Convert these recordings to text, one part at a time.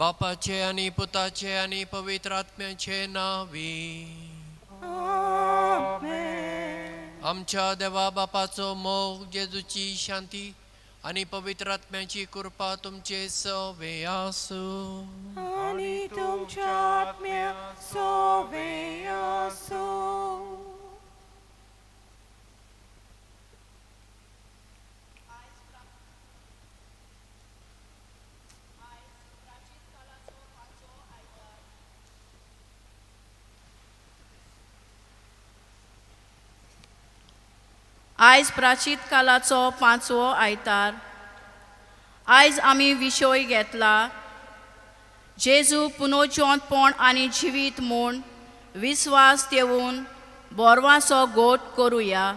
बापाचे आनी पुताचे आनी पवित्र आत्म्याचे नांवी। आमच्या देवा बापाचो मोग, जेजूची शांती आनी पवित्र आत्म्याची कृपा तुमचे सवे आसूं। आनी तुमच्या आत्म्या सोवे आसूं। आयज प्राचीत कालाचो पांचवो आयतार। आयज आमी विशय घेतला जेजू पुनोजिवंतपण आनी जिवीत म्हूण विस्वास देवून बोरवाचो गोट करुया।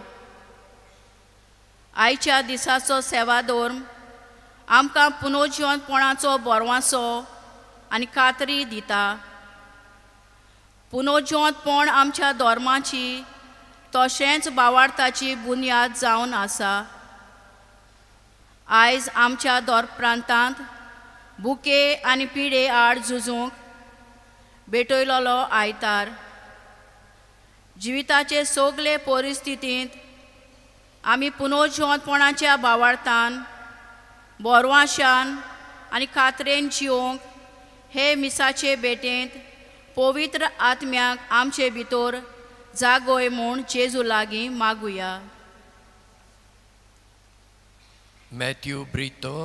आयच्या दिसाचो सेवाधर्म आमकां पुनोजिवंतपणाचो बोरवाचो आनी खात्री दिता। पुनोजिवंतपण आमच्या धर्माची तशेंच बावार्थाची बुन्याद जावन आसा। आयज आमच्या दर प्रांतांत बुके आनी पिडे आड झुजूंक भेटयलोलो आयतार। जिविताचे सगळे परिस्थितींत आमी पुनोजिवंतपणाच्या बावार्थान बोरवाशान आनी खात्रेन जिवंक हे मिसाचे भेटेंत पवित्र आत्म्याक आमचे भितर जागोय म्हूण जेजू लागीं मागुया। मॅथ्यू ब्रितो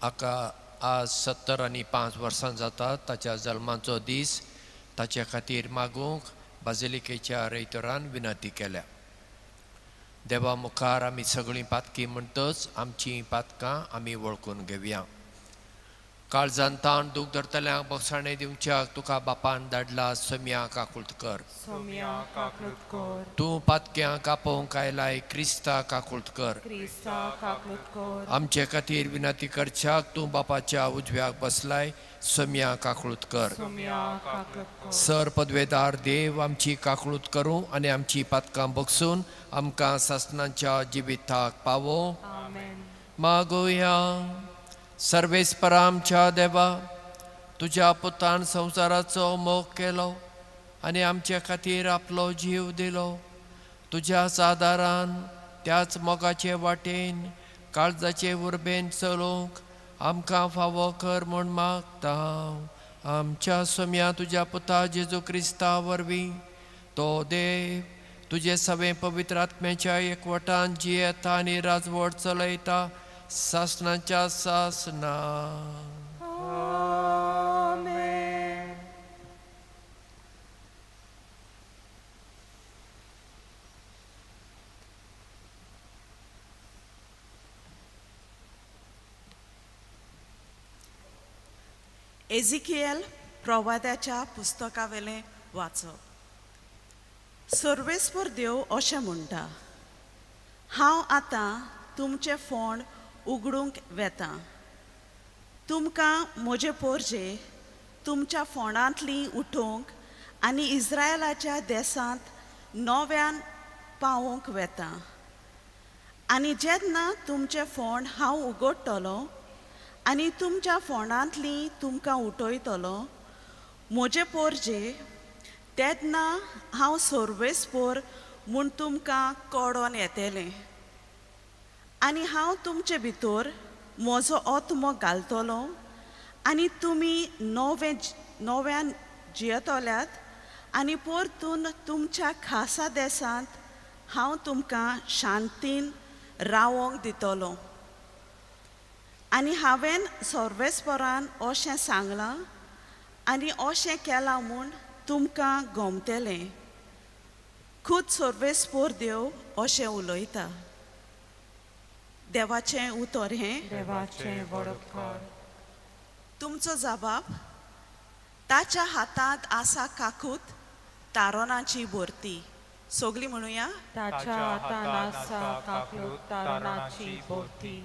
हाका आज 75 वर्सां जाता। ताच्या जल्माचो दीस ताचे खातीर मागूंक बाजिलिकेच्या रेयतोरान विनंती केल्या। देवा मुखार आमी सगळीं पातकी म्हणटच आमचीं पातकां आमी वळखून घेवया। काळजान ताण दूख धरतल्यांक बोगसाणें दिवच्याक तुका बापान धाडला सोम्या काकूळत कर। सोम्या काकूळत कर। तूं पातक्यांक आपोवंक आयलाय क्रिस्ता काकूळत कर। क्रिस्ता काकूळत कर। आमचे खातीर विनंती करच्याक तूं बापाच्या उजव्याक बसलाय सोम्या काकूळत कर। सोम्या काकूळत कर। सर पदवेदार देव आमची काकूळत करूं आनी आमची पातकां बगसून आमकां सासणाच्या जिविताक पावो। आमेन। मागुया। सर्वेस्परा आमच्या देवा, तुज्या पुतान संवसाराचो मोग केलो आनी आमचे खातीर आपलो जीव दिलो। तुज्याच आदारान त्याच मोगाचे वाटेन काळजाचे उर्बेन चलोवंक आमकां फावो कर म्हूण मागता। आमच्या सोम्या तुज्या पुता जेजू क्रिस्ता वरवीं तो देव तुजे सवें पवित्र आत्म्याच्या एकवटान जियेता आनी राजवट चलयता सासणाच्या सासना। आमेन। एझिकिएल प्रवाद्याच्या पुस्तकावेलें वाचप। सर्वेस्पर देव अशें म्हणटा, हांव आतां तुमचें फोंड उगडूंक वेता। तुमकां म्हजे पोरजे तुमच्या फोंडांतली उठोवंक आनी इस्रायलाच्या देसांत नव्यान पावोवंक वेता। आनी जेन्ना तुमचें फोंड हांव उगडटलो आनी तुमच्या फोंडांतली तुमकां उठयतलो म्हजे पोरजे, तेन्ना हांव सर्वेस्पोर म्हूण तुमकां कळोन येतलें। आनी हांव तुमचे भितर म्हजो आत्मो घालतलो आनी तुमी नव्यान जियेतल्यात आनी परतून तुमच्या खासा देसांत हांव तुमकां शांतीन रावोंक दितलो। आनी हांवें सर्वेस्परान अशें सांगलां आनी अशें केलां म्हूण तुमकां गमतलें। खूद सर्वेस्पोर देव अशें उलयता। देवाचें उतर हें। देवाचें वडपकार। तुमचो जबाब, ताच्या हातांत आसा काकूत तारोनाची भरती। सगळीं म्हणुया। ताच्या हातांत आसा काकूत तारणाची भरती।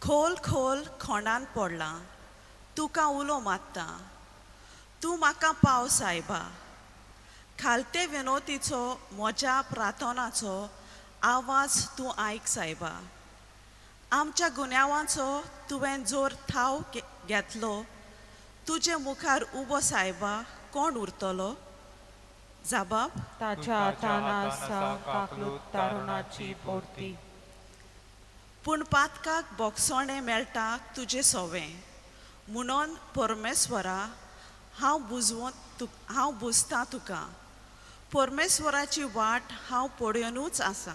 खोल खोल खोंडान पडलां, तुका उलो मारता, तूं म्हाका पाव सायबा। खालते विनोतीचो म्हज्या प्रार्थनाचो आवाज तूं आयक सायबा। आमच्या गुन्यांवाचो तुवें जोर थाव घेतलो, तुजे मुखार उबो सायबा कोण उरतलो? जाबाब. ताच्या हातान आसा काकलूत तारुणाची पोर्ती. पूण पातकाक बोगसोणें मेळटा तुजें सोवें म्हणून परमेश्वरा हांव बुजतां तुका. परमेश्वराची वाट हांव पळयोनूच आसा.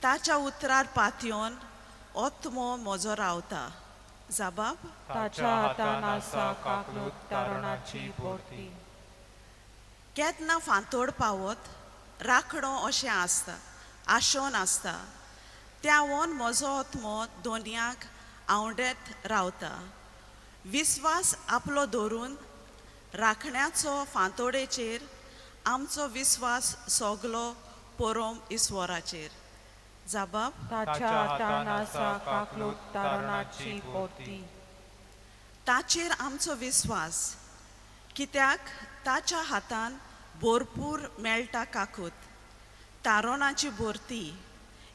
ताच्या उतरार पातयेवन आत्मो म्हजो रावता. जाबाब. ताच्या हातान आसा काकलूत तारुणाची पोर्ती. केन्ना फांतोड पावत राखणो अशें आसता आशोन आसता त्यावन म्हजो आत्मो दोनयांक आवडेत रावता. विस्वास आपलो धरून राखण्याचो फांतोडेचेर आमचो विस्वास सगलो परोम ईश्वराचेर. जाबाब. ताच्या हातान आसा काकलूत तारुणाची पोर्ती. ताचेर आमचो विस्वास कित्याक ताच्या हातान भरपूर मेळटा काकूत तारोणाची भरती.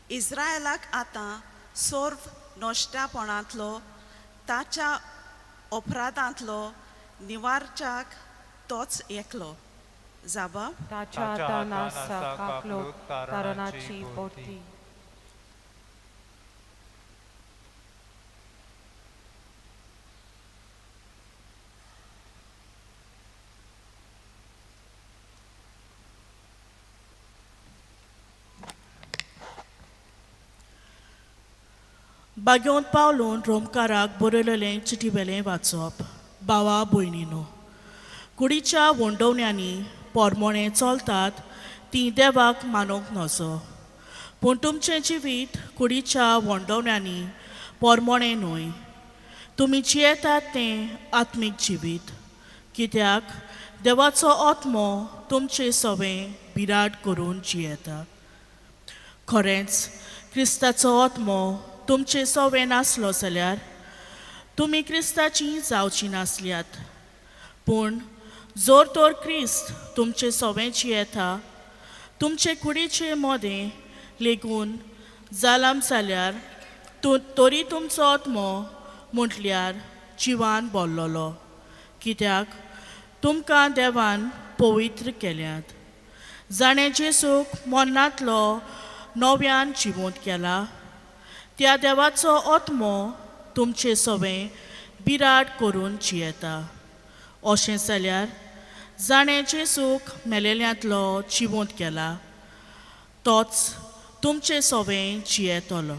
इस्रायलाक आतां सर्व नश्ट्यापणांतलो ताच्या अपराधांतलो निवारच्याक तोच एकलो. जाबाब. ताच्या हातान आसा काकलूत तारुणाची पोर्ती. बागेवन पावलून रोमकाराक बरयलेलें चिटीवेलें वाचप. भावा भयणीनो, कुडीच्या वंडवण्यांनी पोरमोणें चलतात तीं देवाक मानूंक नजो, पूण तुमचें जिवीत कुडीच्या वंडवण्यांनी पोरमोणें न्हय. तुमी जियेतात तें आत्मीक जिवीत, कित्याक देवाचो आत्मो तुमचे सवें बिराड करून जियेता. खरेंच क्रिस्ताचो आत्मो तुमचे सवें नासलो जाल्यार तुमी क्रिस्ताची जावची नासल्यात. पूण जर तर क्रिस्त तुमचे सवें जियेता तुमचे कुडीचे मोदें लेगून जालाम जाल्यार तरी तुमचो आत्मो म्हटल्यार जिवान बोल्लोलो, कित्याक तुमकां देवान पवित्र केल्यात. जाणें जेजूक मरणांतलो नव्यान जिवंत केला त्या देवाचो आत्मो तुमचे सवें बिराड करून जियेता. अशें जाल्यार जाणें जेजूक मेलेल्यांतलो जिवंत केला तोच तुमचे सवें जियेतलो.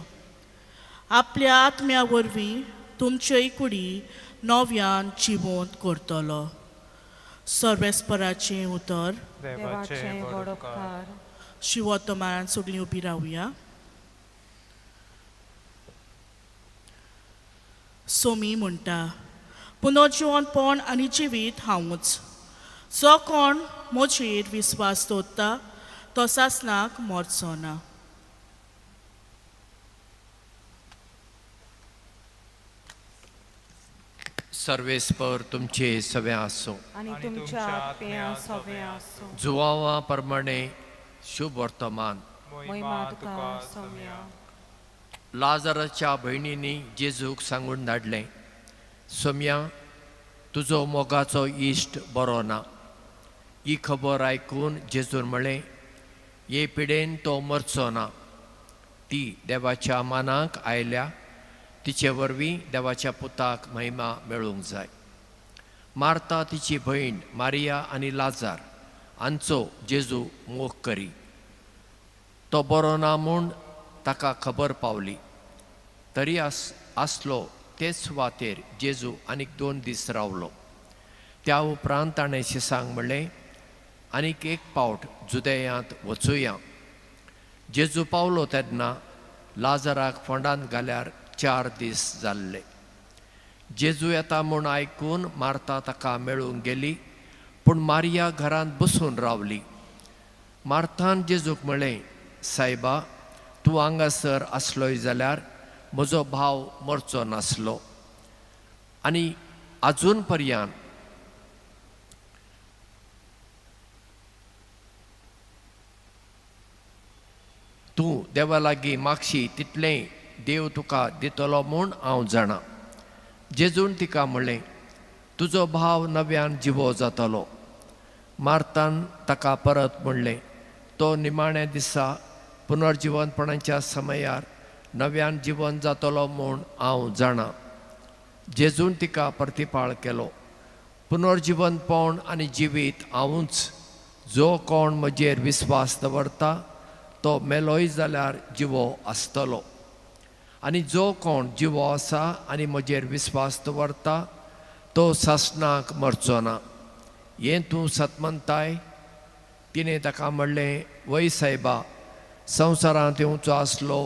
आपल्या आत्म्या वरवीं तुमच्योय कुडी नव्यान जिवंत करतलो. सर्वेस्पराचें उतर. देवाचें व्हड उपकार. शिवोत्तमारान सगळीं उबी रावया. सोमी म्हणटा, पुनर्जिवनपण आनी जिवीत हांवूच. जो कोण म्हजेर विस्वास दवरता तो सासणाक मरचो ना. सर्वेस्पर तुमचे सवें आसूं. आनी तुमच्या आत्म्या सवें आसूं. जुवावा प्रमाणे शुभ वर्तमान. महिमा तुका सोम्या. लाजराच्या भयणींनी जेजूक सांगून धाडलें, सोम्या तुजो मोगाचो इश्ट बरो ना. ही खबर आयकून जेजून म्हळें, हे पिडेन तो मरचो ना. ती देवाच्या मानाक आयल्या, तिचे वरवीं देवाच्या पुताक महिमा मेळूंक जाय. मार्ता तिची भयण मारिया आनी लाजार हांचो जेजू मोग करी. तो बरो ना म्हूण ताका खबर पावली, तरी आसलो तेच सुवातेर जेजू आनीक 2 दीस रावलो. त्या उपरांत ताणें शिसांक म्हणलें, आनीक एक पावट जुदेयांत वचुया. जेजू पावलो तेन्ना लाजराक फोंडांत घाल्यार 4 दीस जाल्ले. जेजू येता म्हूण आयकून मार्ता ताका मेळूंक गेली, पूण मारिया घरांत बसून रावली. मार्तान जेजूक म्हणलें, सायबा, तूं हांगासर आसलोय जाल्यार म्हजो भाव मरचो नासलो. आनी आजून पर्यान तूं देवा लागीं मागशी तितलें देव तुका दितलो म्हूण हांव जाणा. जेजून तिका म्हणलें, तुजो भाव नव्यान जिवो जातलो. मार्तान ताका परत म्हणलें, तो निमाण्या दिसा पुनर्जिवनपणाच्या समयार नव्यान जिवन जातलो म्हूण हांव जाणा. जेजून तिका प्रतिपाळ केलो, पुनर्जिवनपण आनी जिवीत हांवूच. जो कोण म्हजेर विस्वास दवरता तो मेलोय जाल्यार जिवो आसतलो, आनी जो कोण जिवो आसा आनी म्हजेर विस्वास दवरता तो सासणाक मरचो ना. हें तूं सतमनताय? तिणें ताका म्हणलें, वय सायबा, संवसारांत येवचो आसलो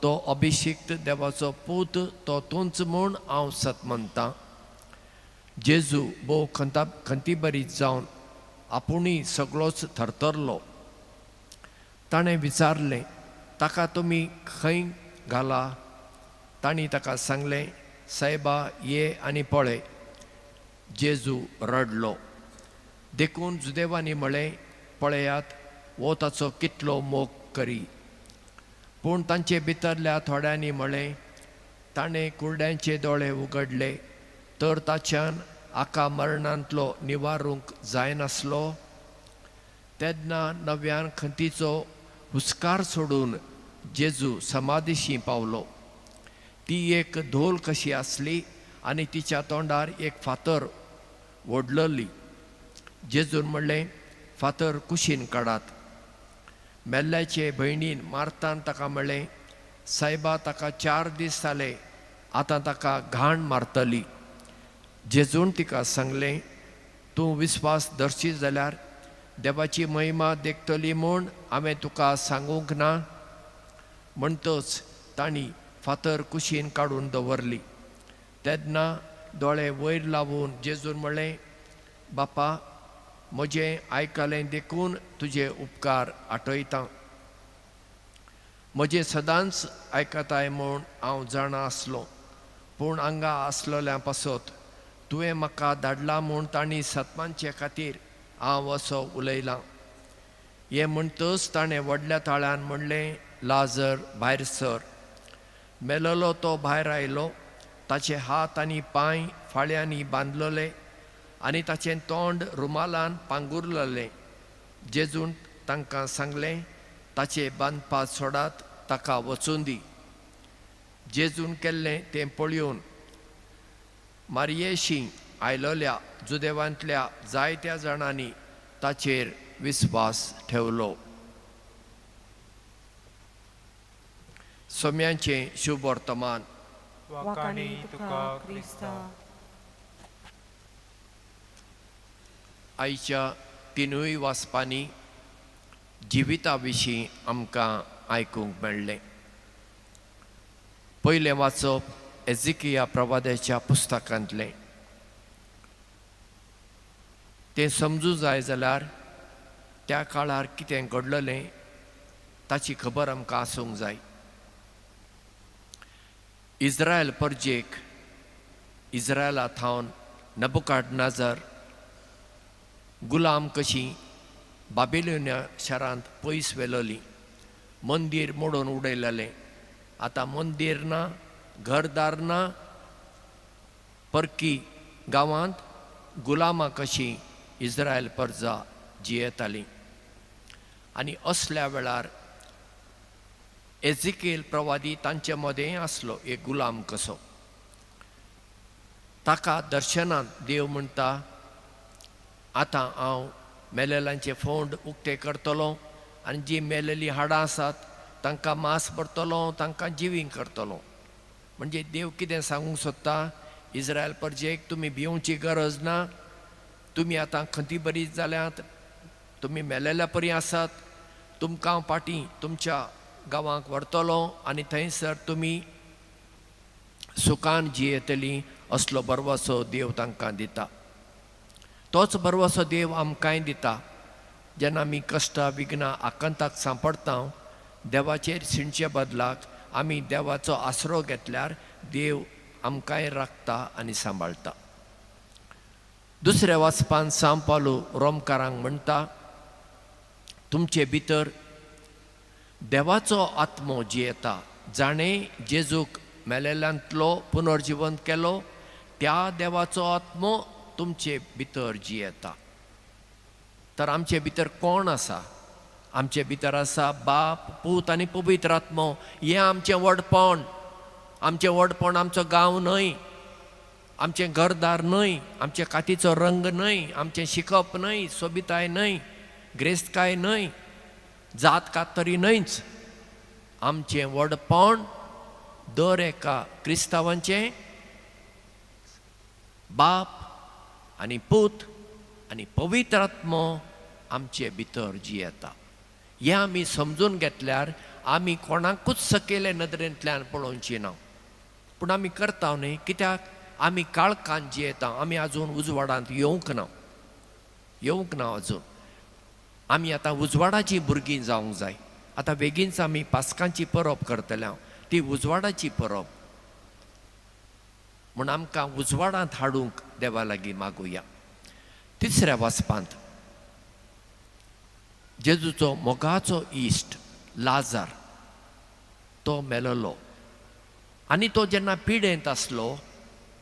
तो अभिशिक्त देवाचो पूत तो तूंच म्हूण हांव सत मानतां. जेजू भोव खंतीबरीत जावन आपुणूय सगळोच थरथरलो. ताणें विचारलें, ताका तुमी खंय घाला? तांणी ताका सांगलें, सायबा ये आनी पळय. जेजू रडलो. देखून जुदेवांनी म्हळें, पळयात, हो ताचो कितलो मोग करी. पूण तांचे भितरल्या थोड्यांनी म्हळें, ताणें कुरड्यांचे दोळे उगडले तर ताच्यान आका मरणांतलो निवारूंक जायनासलो. तेन्ना नव्यान खंतीचो हुस्कार सोडून जेजू समाधीशी पावलो. ती एक धोल कशी आसली आनी तिच्या तोंडार एक फातर ओडलली. जेजून म्हणलें, फातर कुशीन काडात. मेल्ल्याचे भयणीन मार्तान ताका म्हणलें, सायबा, ताका 4 दीस जाले, आतां ताका घाण मारतली. जेजून तिका सांगलें, तूं विस्वास दर्शी जाल्यार देवाची महिमा देखतली म्हूण हांवें तुका सांगूंक ना. म्हणटच तांणी फातर कुशीन काडून दवरली. तेन्ना दोळे वयर लावून जेजून म्हणलें, बापा, म्हजें आयकलें देखून तुजे उपकार आठयतां. म्हजें सदांच आयकताय म्हूण हांव जाणा आसलो, पूण हांगा आसलोल्या पासत तुवें म्हाका धाडला म्हूण तांणी सत्मानचे खातीर हांव असो उलयलां. हें म्हणटच ताणें व्हडल्या ताळ्यान म्हणलें, लाजर भायर सर. मेलोलो तो भायर आयलो. ताचे हात आनी पांय फाळ्यांनी बांदलोले आनी ताचें तोंड रुमालान पांगुरलेलें. जेजून तांकां सांगलें, ताचे बांदपाक सोडात, ताका वचूं दी. जेजून केल्लें तें पळोवन मारयेशी आयलोल्या जुदेवांतल्या जायत्या जाणांनी ताचेर विस्वास ठेवलो. सोम्यांचें शुभ वर्तमान. वाखाणी तुका क्रिस्ता. आयच्या तिनूय वाचपांनी जिविता विशीं आमकां आयकूंक मेळ्ळें. पयलें वाचप एजिकिया प्रवाद्याच्या पुस्तकांतलें. तें समजूं जाय जाल्यार त्या काळार कितें घडलेलें ताची खबर आमकां आसूंक जाय. इस्रायल परजेक इस्रायला थावन नबुकाडनाजर गुलाम कशी बाबिलोनिया शारांत पयस व्हेलोली. मंदीर मोडून उडयलेलें. आतां मंदीर ना, घरदार ना, परकी गांवांत गुलामां कशी इस्रायल परजा जियेताली. आनी असल्या वेळार एजिकेल प्रवादी तांचे मदें आसलो एक गुलाम कसो. ताका दर्शनांत देव म्हणटा, आतां हांव मेलेल्यांचे फोंड उक्ते करतलो आनी जीं मेलेलीं हाडां आसात तांकां मांस भरतलो, तांकां जिवीं करतलो. म्हणजे देव कितें सांगूंक सोदता, इस्रायल परजेक तुमी भिवची गरज ना, तुमी आतां खंती बरी जाल्यात, तुमी मेलेल्या परी आसात, तुमकां हांव फाटीं तुमच्या गांवांक व्हरतलो आनी थंयसर तुमी सुखान जियेतली, असलो भरवसो देव तांकां दिता. तोच भरवसो देव आमकांय दिता. जेन्ना आमी कश्टां विघ्नां आकांताक सांपडटा, देवाचेर शिणचे बदलाक आमी देवाचो आसरो घेतल्यार देव आमकांय राखता आनी सांबाळटा. दुसऱ्या वाचपान सांव पावलू रोमकारांक म्हणटा, तुमचे भितर देवाचो आत्मो जियेता, जाणें जेजूक मेलेल्यांतलो पुनर्जिवंत केलो त्या देवाचो आत्मो तुमचे भितर जियेता. तर आमचे भितर कोण आसा? आमचे भितर आसा बाप, पूत आनी पवित्र आत्मो. हें आमचें व्हडपण. आमचें व्हडपण आमचो गांव न्हय, आमचें घरदार न्हय, आमचे कातीचो रंग न्हय, आमचें शिकप न्हय, सोबिताय न्हय, ग्रेस्तकाय न्हय, जात कात तरी न्हयच. आमचें व्हडपण दर एका क्रिस्तांवांचें बाप आनी पूत आनी पवित्र आत्मो आमचे भितर जियेता. हें आमी समजून घेतल्यार आमी कोणाकूच सकयले नदरेंतल्यान पळोवची ना. पूण आमी करता न्ही, कित्याक आमी काळखान जियेता, आमी आजून उजवाडांत येवंक ना, येवंक ना अजून. आमी आतां उजवाडाची भुरगीं जावंक जाय. आतां बेगीनच आमी पास्कांची परब करतले, ती उजवाडाची परब म्हूण आमकां उजवाडांत हाडूंक देवा लागीं मागुया. तिसऱ्या वाचपांत जेजूचो मोगाचो इश्ट लाजार तो मेलोलो आनी तो जेन्ना पिडेंत आसलो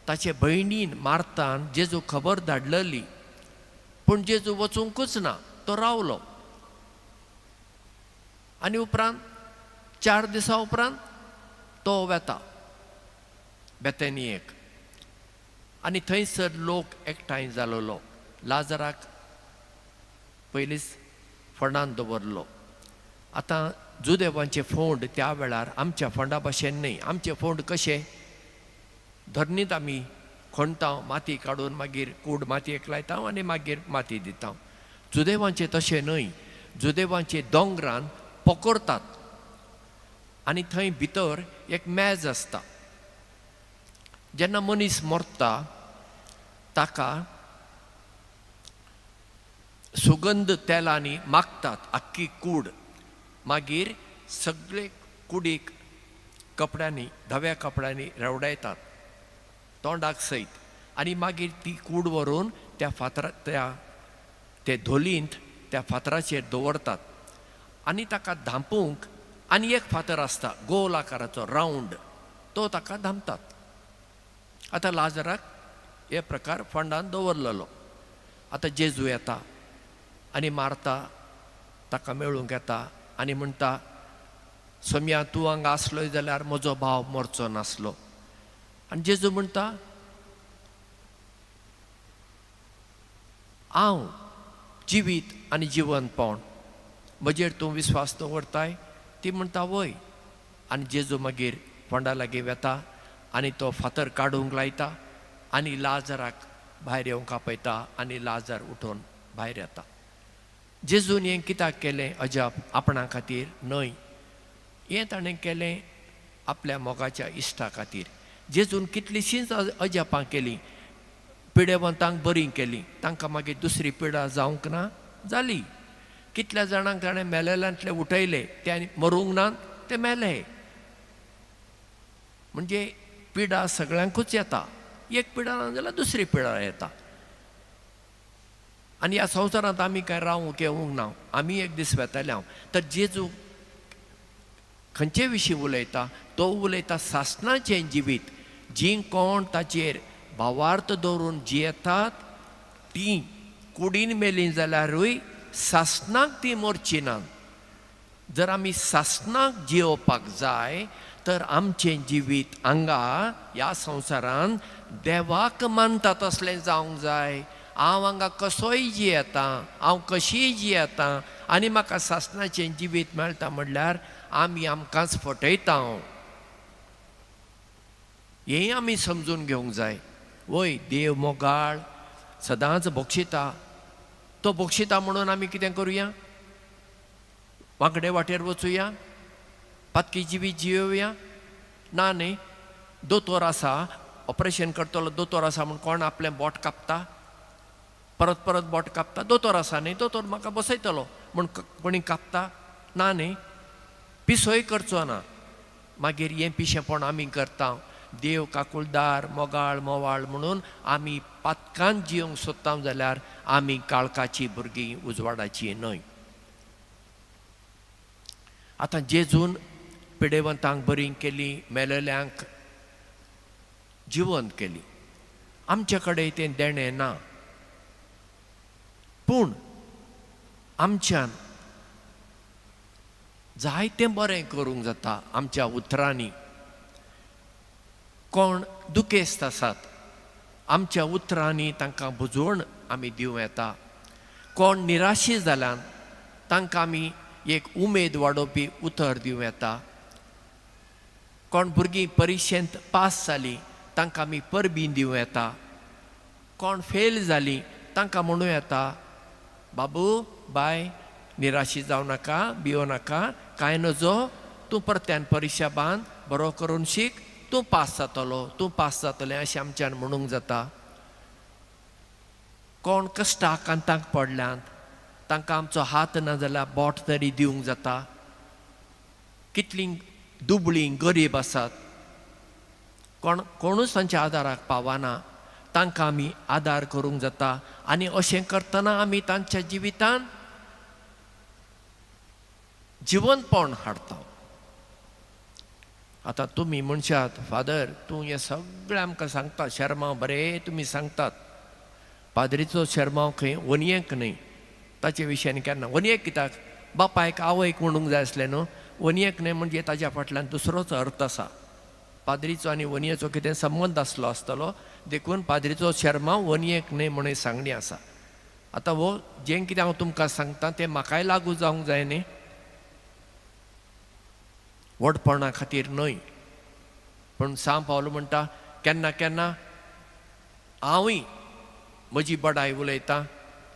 ताचे भयणीन मार्तान जेजू खबर धाडलेली, पूण जेजू वचूंकच ना, तो रावलो. आनी उपरांत 4 दिसां उपरांत तो वेता बेथानियेक आनी थंयसर लोक एकठांय जालोलो. लाजराक पयलींच फोंडान दवरलो. आतां जुदेवांचे फोंड त्या वेळार आमच्या फोंडा भाशेन न्हय. आमचे फोंड कशे धरणींत आमी खणटा, माती काडून मागीर कूड मातयेक लायता आनी मागीर माती दिता. जुदेवांचे तशें न्हय. जुदेवांचे दोंगरान पोखरतात आनी थंय भितर एक मेज आसता. जेन्ना मनीस मरता ताका सुगंध तेलांनी मागतात आख्खी कूड. मागीर सगळे कुडीक कपड्यांनी, धव्या कपड्यांनी रेवडायतात तोंडाक सयत, आनी मागीर ती कूड व्हरून त्या फातरा त्या ते धोलींत त्या फातराचेर दवरतात आनी ताका धांपूंक आनी एक फातर आसता गोल आकाराचो रावंड, तो ताका धांपतात. आतां लाजराक हे प्रकार फोंडान दवरलेलो. आतां जेजू येता आनी मारता ताका मेळूंक येता आनी म्हणटा, सोम्या तूं हांगा आसलोय जाल्यार म्हजो भाव मरचो नासलो. आनी जेजू म्हणटा, हांव जिवीत आनी जिवनपण, म्हजेर तूं विस्वास दवरताय? ती म्हणटा वय. आनी जेजू मागीर फोंडा लागीं वेता आनी तो फातर काडूंक लायता आनी लाजराक भायर येवंक आपयता आनी लाजर उठून भायर येता. जेजून हें कित्याक केलें अजाप? आपणा खातीर न्हय, हें ताणें केलें आपल्या मोगाच्या इश्टा खातीर. जेजून कितलींशींच अजापां केलीं, पिडेवंतांक बरीं केलीं, तांकां मागीर दुसरी पिडा जावंक ना जाली. कितल्या जाणांक ताणें मेलेल्यांतले उठयले, ते आनी मरूंक ना, ते मेले. म्हणजे पिडा सगळ्यांकूच येता, एक पिडा ना जाल्यार दुसरी पिडा येता. आनी ह्या संवसारांत आमी कांय रावूंक येवंक ना, आमी एक दीस वेतले हांव. तर जेजू खंयचे विशीं उलयता? तो उलयता सासणाचें जिवीत. जीं कोण ताचेर भावार्थ दवरून जियेतात तीं कुडीन मेलीं जाल्यारूय सासणाक तीं मरचीं ना. जर आमी सासणाक जियोवपाक जाय तर आमचें जिवीत हांगा ह्या संवसारांत देवाक मानता तसलें जावंक जाय. हांव हांगा कसोय जियेतां, हांव कशीय जियेतां आनी म्हाका सासणाचें जिवीत मेळटा म्हणल्यार आमी आमकांच फटयता. हें आमी समजून घेवंक जाय. वय, देव मोगाळ, सदांच बक्षिता, तो बक्षिता म्हणून आमी कितें करुया? वांकडे वाटेर वचुया, पातकी जिवीत जियोवया? ना न्ही. दोतोर आसा, ऑपरेशन करतलो दोतोर आसा म्हूण कोण आपलें बोट कापता? परत परत बोट कापता? दोतोर आसा न्ही, दोतोर म्हाका बसयतलो म्हूण कोणी कापता? ना न्ही. पिसोय करचो ना. मागीर हें पिशेंपण आमी करता. देव काकुळदार, मोगाळ, मोवाळ म्हणून आमी पातकान जियोंक सोदता जाल्यार आमी काळखाची भुरगीं, उजवाडाची न्हय. आतां जेजून पिडेवंतांक बरीं केलीं, मेलेल्यांक जिवंत केली. आमचे कडेन तें देणें ना, पूण आमच्यान जायतें बरें करूंक जाता आमच्या उतरांनी. कोण दुखेस्त आसात, आमच्या उतरांनी तांकां बुजवण आमी दिवं येता. कोण निराशी जाल्यान तांकां आमी एक उमेद वाडोवपी उतर दिवं येता. कोण भुरगीं परिक्षेंत पास जालीं तांकां आमी परबीं दिवं येता. कोण फेल जालीं तांकां म्हणूं येता, बाबू बाय निराशी जावं नाका, भियो नाका, कांय नजो, तूं परत्यान परिक्षा बांद, बरो करून शीक, तूं पास जातलो, तूं पास जातलें अशें आमच्यान म्हणूंक जाता. कोण कश्टा कांताक पडल्यात तांकां आमचो हात ना जाल्यार बोट तरी दिवंक जाता. कितलीं दुबळीं गरीब आसात, कोण कोणूच तांच्या आदाराक पावना, तांकां आमी आदार करूंक जाता. आनी अशें करतना आमी तांच्या जिवितांत जिवनपण हाडटा. आतां तुमी म्हणशात, फादर तूं हें सगळें आमकां सांगता, शेर्मांव बरें तुमी सांगतात. पाद्रीचो शेर्मांव खंय वनयेक न्हय, ताचे विशयान केन्ना वनयेक कित्याक, बापायक आवयक म्हणूंक जाय आसलें न्हू. वनयेक न्हय म्हणजे ताज्या फाटल्यान दुसरोच अर्थ आसा. पाद्रीचो आनी वनयेचो कितें संबंद आसलो आसतलो, देखून पाद्रीचो शेर्मांव वनयेक न्हय म्हणून सांगणी आसा. आतां हो जें कितें हांव तुमकां सांगता तें म्हाकाय लागू जावंक जाय न्ही, व्हडपणा खातीर न्हय. पूण सांव पावलो म्हणटा, केन्ना केन्ना हांवूय म्हजी बडाय उलयतां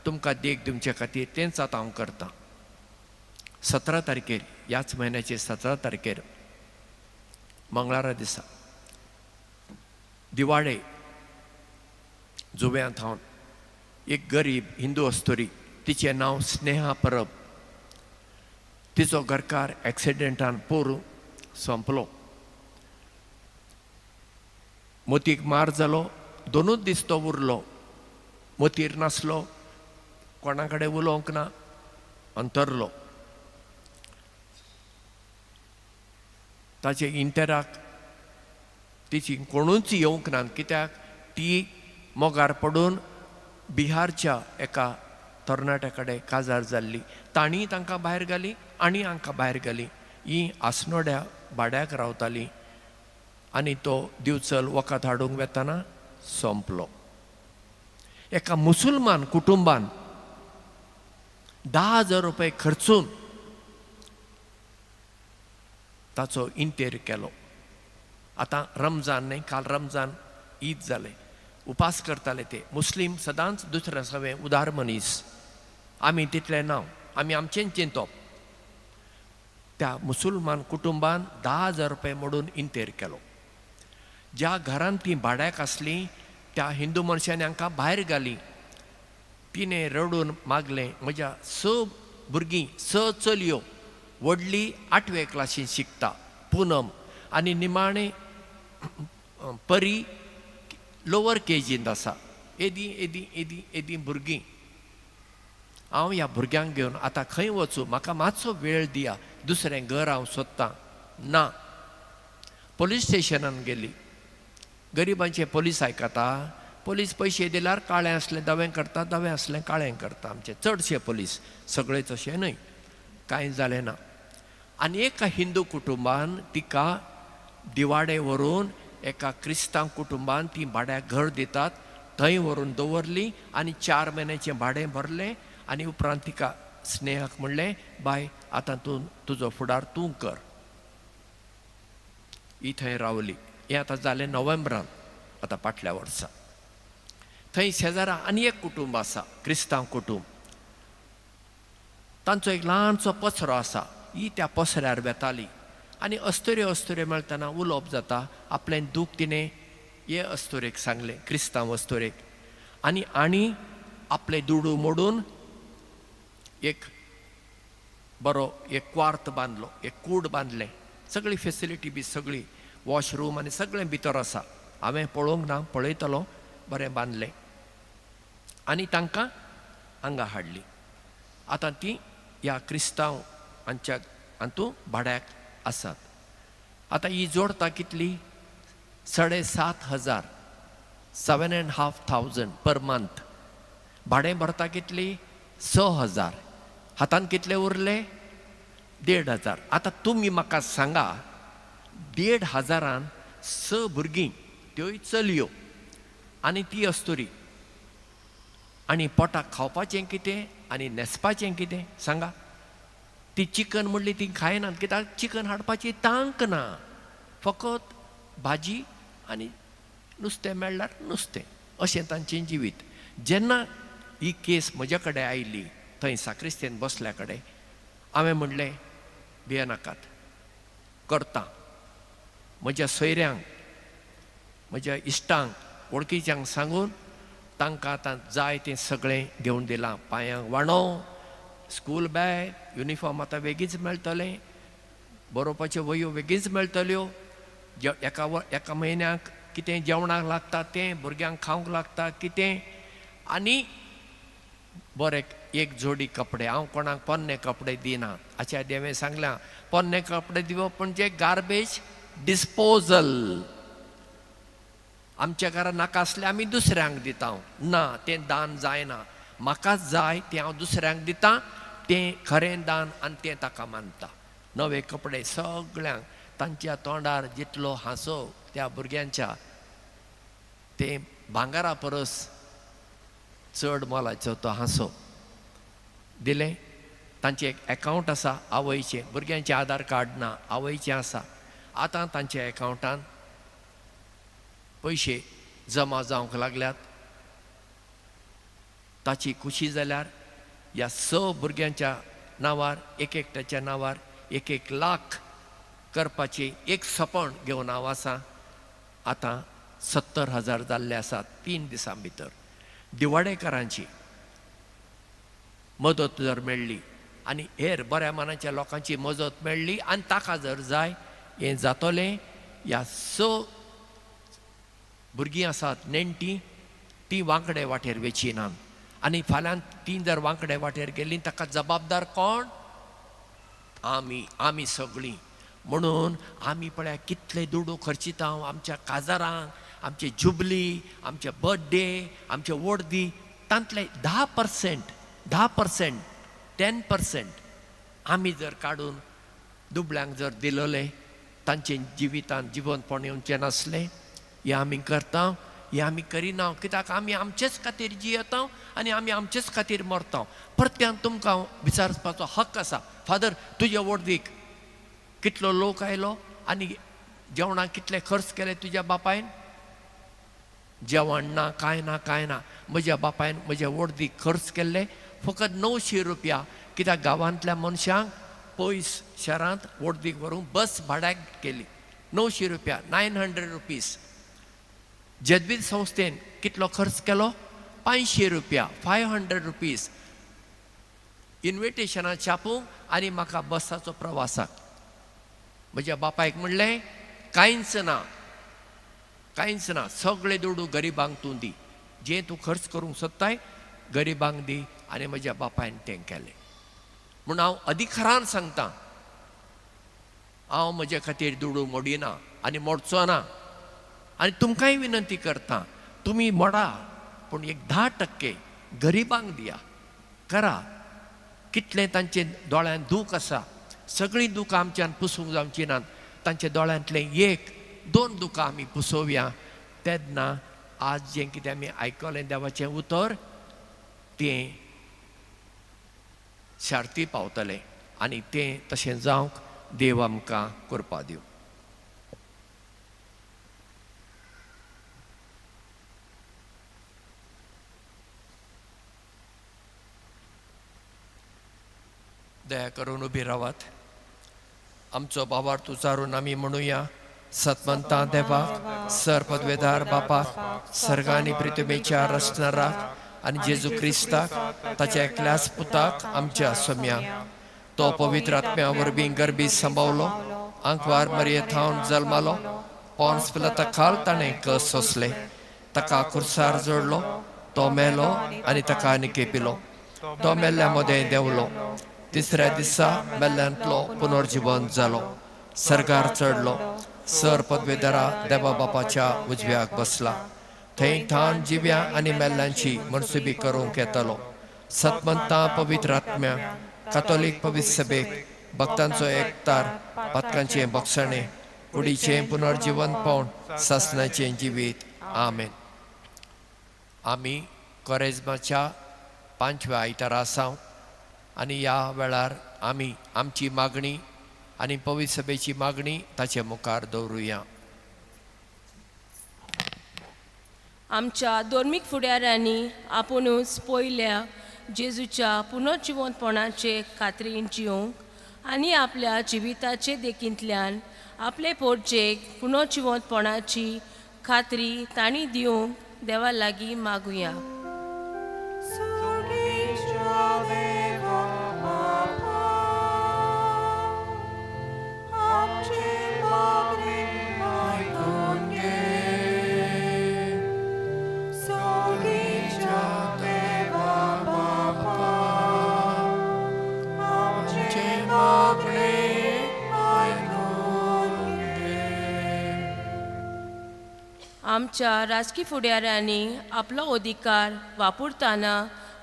तुमकां देख दिवचे खातीर, तेंच आतां हांव करतां. 17 तारखेर, ह्याच म्हयन्याचे 17 तारखेर मंगळारा दिसा दिवाळे जुव्यांत हांव एक गरीब हिंदू अस्तुरी, तिचें नांव स्नेहा परब, तिचो घरकार एक्सिडेंटान पोरू सोंपलो, मोतीक मार जालो, दोनूच दीस तो उरलो, मोतीर नासलो, कोणा कडेन उलोवंक ना, अंतरलो. ताचे इंटराक तिची कोणूच येवंक ना, कित्याक ती मोगार पडून बिहारच्या एका तरणाट्या कडेन काजार जाल्ली. तांणी तांकां भायर घाली आनी हांकां भायर घाली. ही आसनोड्या भाड्याक रावताली आनी तो दिवचल वखद हाडूंक वेतना सोंपलो. एका मुसलमान कुटुंबान 10,000 रुपये खर्चून ताचो इंतेर केलो. आतां रमजान न्हय, काल रमजान ईद जालें, उपास करताले ते मुस्लीम सदांच दुसऱ्या सवें उदार मनीस, आमी तितले ना, आमी आमचेंच चिंतप. त्या मुसलमान कुटुंबान 10,000 रुपये मोडून इंतेर केलो. ज्या घरांत ती भाड्याक आसली त्या हिंदू मनशांनी हांकां भायर घाली. तिणें रडून मागलें, म्हज्या 6 भुरगीं, 6 चलयो, व्हडली 8वे क्लासीन शिकता पुनम, आनी निमाणें परी लोवर केजींत आसा. येदीं येदीं येदीं येदीं भुरगीं, हांव ह्या भुरग्यांक घेवन आतां खंय वचूं, म्हाका मातसो वेळ दिया, दुसरें घर हांव सोदतां. ना, पोलीस स्टेशनान गेली. गरिबांचे पोलीस आयकता, पोलीस पयशे दिल्यार काळें आसलें धवें करता, धवें आसलें काळें करता. आमचे चडशे पोलीस, सगळेच अशें न्हय, कांय जालें ना. आनी एका हिंदू कुटुंबान तिका दिवाडे व्हरून एका क्रिस्तांव कुटुंबान ती भाड्याक घर दितात थंय व्हरून दवरली आनी 4 म्हयन्याचें भाडें भरलें. आनी उपरांत तिका स्नेहाक म्हणलें, बाय आतां तूं तुजो फुडार तूं कर. ही थंय रावली. हें आतां जालें नोव्हेंबरान, आतां फाटल्या वर्सा. थंय शेजारा आनी एक कुटुंब आसा, क्रिस्तांव कुटुंब, तांचो एक ल्हानसो पसरो आसा. ही त्या पसऱ्यार वेताली आनी अस्तुऱ्यो अस्तुऱ्यो मेळटना उलोवप जाता. आपलें दूख तिणें हे अस्तुरेक सांगलें, क्रिस्तांव अस्तुरेक. आनी आनी आपले दुडू मोडून एक बरो एक क्वार्त बांदलो, एक कूड बांदलें, सगळी फेसिलिटी बी सगळी, वॉशरूम आनी सगळें भितर आसा. हांवें पळोवंक ना, पळयतलो, बरें बांदलें आनी तांकां हांगा हाडली. आतां ती ह्या क्रिस्तांव हांच्या हातूंत भाड्याक आसात. आतां ही जोडता कितली, 7,500. 7,500 per month. भाडें भरता कितली? 6,000. हातान कितले उरले? 1,500. आतां तुमी म्हाका सांगा, 1,500 6 भुरगीं, त्योय चलयो आनी ती अस्तुरी, आनी पोटाक खावपाचें कितें आनी न्हेसपाचें कितें सांगा? ती चिकन म्हणली ती खायनात, कित्याक चिकन हाडपाची तांक ना, फकत भाजी आनी नुस्तें मेळ्ळ्यार नुस्तें, अशें तांचें जिवीत. जेन्ना ही केस म्हज्या कडेन आयली थंय साक्रिस्तेन बसल्या कडेन, हांवें म्हणलें भियेनाकात, करता. म्हज्या सोयऱ्यांक, म्हज्या इश्टांक, वळखीच्यांक सांगून तांकां आतां जाय तें सगळें घेवन दिलां. पांयांक वाणो, स्कूल बॅग, युनिफॉर्म आतां वेगींच मेळटलें, बरोवपाच्यो वयो वेगींच मेळटल्यो, एका म्हयन्याक कितें जेवणाक लागता तें, भुरग्यांक खावंक लागता कितें, आनी बरें एक जोडी कपडे. हांव कोणाक पोन्ने कपडे दिना. आच्या देवें सांगलां पोन्ने कपडे दिवप म्हणजे गार्बेज डिस्पोजल. आमच्या घरा नाका आसलें आमी दुसऱ्यांक दिता, ना तें दान जायना. म्हाका जाय तें हांव दुसऱ्यांक दिता, तें खरें दान आनी तें ताका मानता. नवे कपडे सगळ्यांक, तांच्या तोंडार जितलो हांसो त्या भुरग्यांच्या, तें भांगरा परस चड मोलाचो तो हांसो दिलें. तांचें एक एकावंट आसा आवयचें, भुरग्यांचें आधार कार्ड ना, आवयचें आसा. आतां तांच्या एकावंटान पयशे जमा जावंक लागल्यात. ताची खुशी जाल्यार ह्या 6 भुरग्यांच्या नांवार, एक एकट्याच्या नांवार 1-1 लाख करपाची एक सपन घेवन हांव आसा. आतां 70,000 जाल्ले आसात 3 दिसां भितर. दिवाडेकारांची मदत जर मेळ्ळी आनी हेर बऱ्या मनाच्या लोकांची मदत मेळ्ळी आनी ताका जर जाय हें जातलें. ह्या 6 भुरगीं आसात नेणटीं, तीं वांकडे वाटेर वेची नात, आनी फाल्यां तीं जर वांकडे वाटेर गेलीं ताका जबाबदार कोण? आमी, आमी सगळीं. म्हणून आमी पळया कितले दुडू खर्चिता आमच्या काजारांक, आमचे जुबली, आमचे बर्थडे, आमचे वर्दी, तांतले 10%, 10%, 10% आमी जर काडून दुबळ्यांक जर दिलोले, तांचे जिवितांत जिवनपण येवचें नासलें. हें आमी करता, हें आमी करिना, कित्याक आमी आमचेच खातीर जियेता आनी आमी आमचेच खातीर मरता. परत्यान तुमकां विचारपाचो हक्क आसा, फादर तुज्या वर्दीक कितलो लोक आयलो आनी जेवणाक कितले खर्च केले तुज्या बापायन? जेवण ना, कांय ना, कांय ना. म्हज्या बापायन म्हज्या वर्दीक खर्च केल्ले फकत 900 रुपया, कित्याक गांवांतल्या मनशांक पयस शहरांत वर्दीक व्हरूंक बस भाड्याक केली. 900 रुपया, 900 रुपीज. जेजवीत संस्थेन कितलो खर्च केलो? 500 रुपया, 500 रुपीज. इन्विटेशनां छापूंक आनी म्हाका बसाचो प्रवासाक. म्हज्या बापायक म्हणलें कांयच ना, कांयच ना, सगळे दुडू गरिबांक तूं दी, जें तूं खर्च करूंक सोदताय गरिबांक दी. आनी म्हज्या बापायन तें केलें. म्हूण हांव अधिकारान सांगता, हांव म्हजे खातीर दुडू मोडिना आनी मोडचो ना. आनी तुमकांय विनंती करता, तुमी मोडा पूण एक 10% गरिबांक दिया. करा, कितलें तांचे दोळ्यांत दूख आसा, सगळीं दुकां आमच्यान पुसूंक जावची नात, तांच्या दोळ्यांतलें 1-2 दुकां आमी पुसोवया. तेन्ना आज जें कितें आमी आयकलें देवाचें उतर तें शार्ती पावतलें आनी तें तशें जावंक देव आमकां कृपा दिवं. दया करून उबी रावात. आमचो भावार्थ उचारून आमी म्हणुया, सतमंता देवाक, सर पदवेदार बापाक, सर्गानी पृथ्वीच्या रचणाराक आनी जेजू क्रिस्ताक ताच्या एकल्याच पुताक आमच्या सोम्याक, तो पवित्र आत्म्या वरवीं गर्भी सांबावलो, आंकवार मरये थावन जल्मालो, पॉन्स पिलाता खाल ताणें कस सोंसले, ताका कुर्सार जोडलो, तो मेलो आनी ताका निकेपिलो, तो मेल्ल्या मदें देंवलो, तिसऱ्या दिसा मेल्ल्यांतलो पुनर्जिवन जालो, सर्गार चडलो, सर पदवेदारा देवा बापाच्या उजव्याक बसला, थंय थान जिव्या आनी मेल्ल्यांची मनसुबी करूंक येतलो. सतमंता पवित्र आत्म्या, कातोलीक पवित्र सभेक, भक्तांचो एकतार, पातकांचें बक्षणें, कुडीचें पुनर्जिवनपण, सासणाचें जिवीत. आमेन. आमी कोरेज्माच्या पांचव्या आयतारा आसाव आनी ह्या वेळार आमी आमची मागणी आनी पवित्र सभेची मागणी ताचे मुखार दवरुया. आमच्या धर्मीक फुडाऱ्यांनी आपुणूच पयल्या जेजूच्या पुनर्जिवंतपणाचे खात्रीन जिवंक आनी आपल्या जिविताचे देखींतल्यान आपले पोरजेक पुनर्जिवंतपणाची खात्री तांणी दिवंक देवा लागीं मागुया. सुगीच्या देवा बापा, आमचें मागणें आयकून घे. सुगीच्या देवा बापा, आमचें मागणें आयकून घे. आमच्या राजकी फुडाऱ्यांनी आपलो अधिकार वापरतना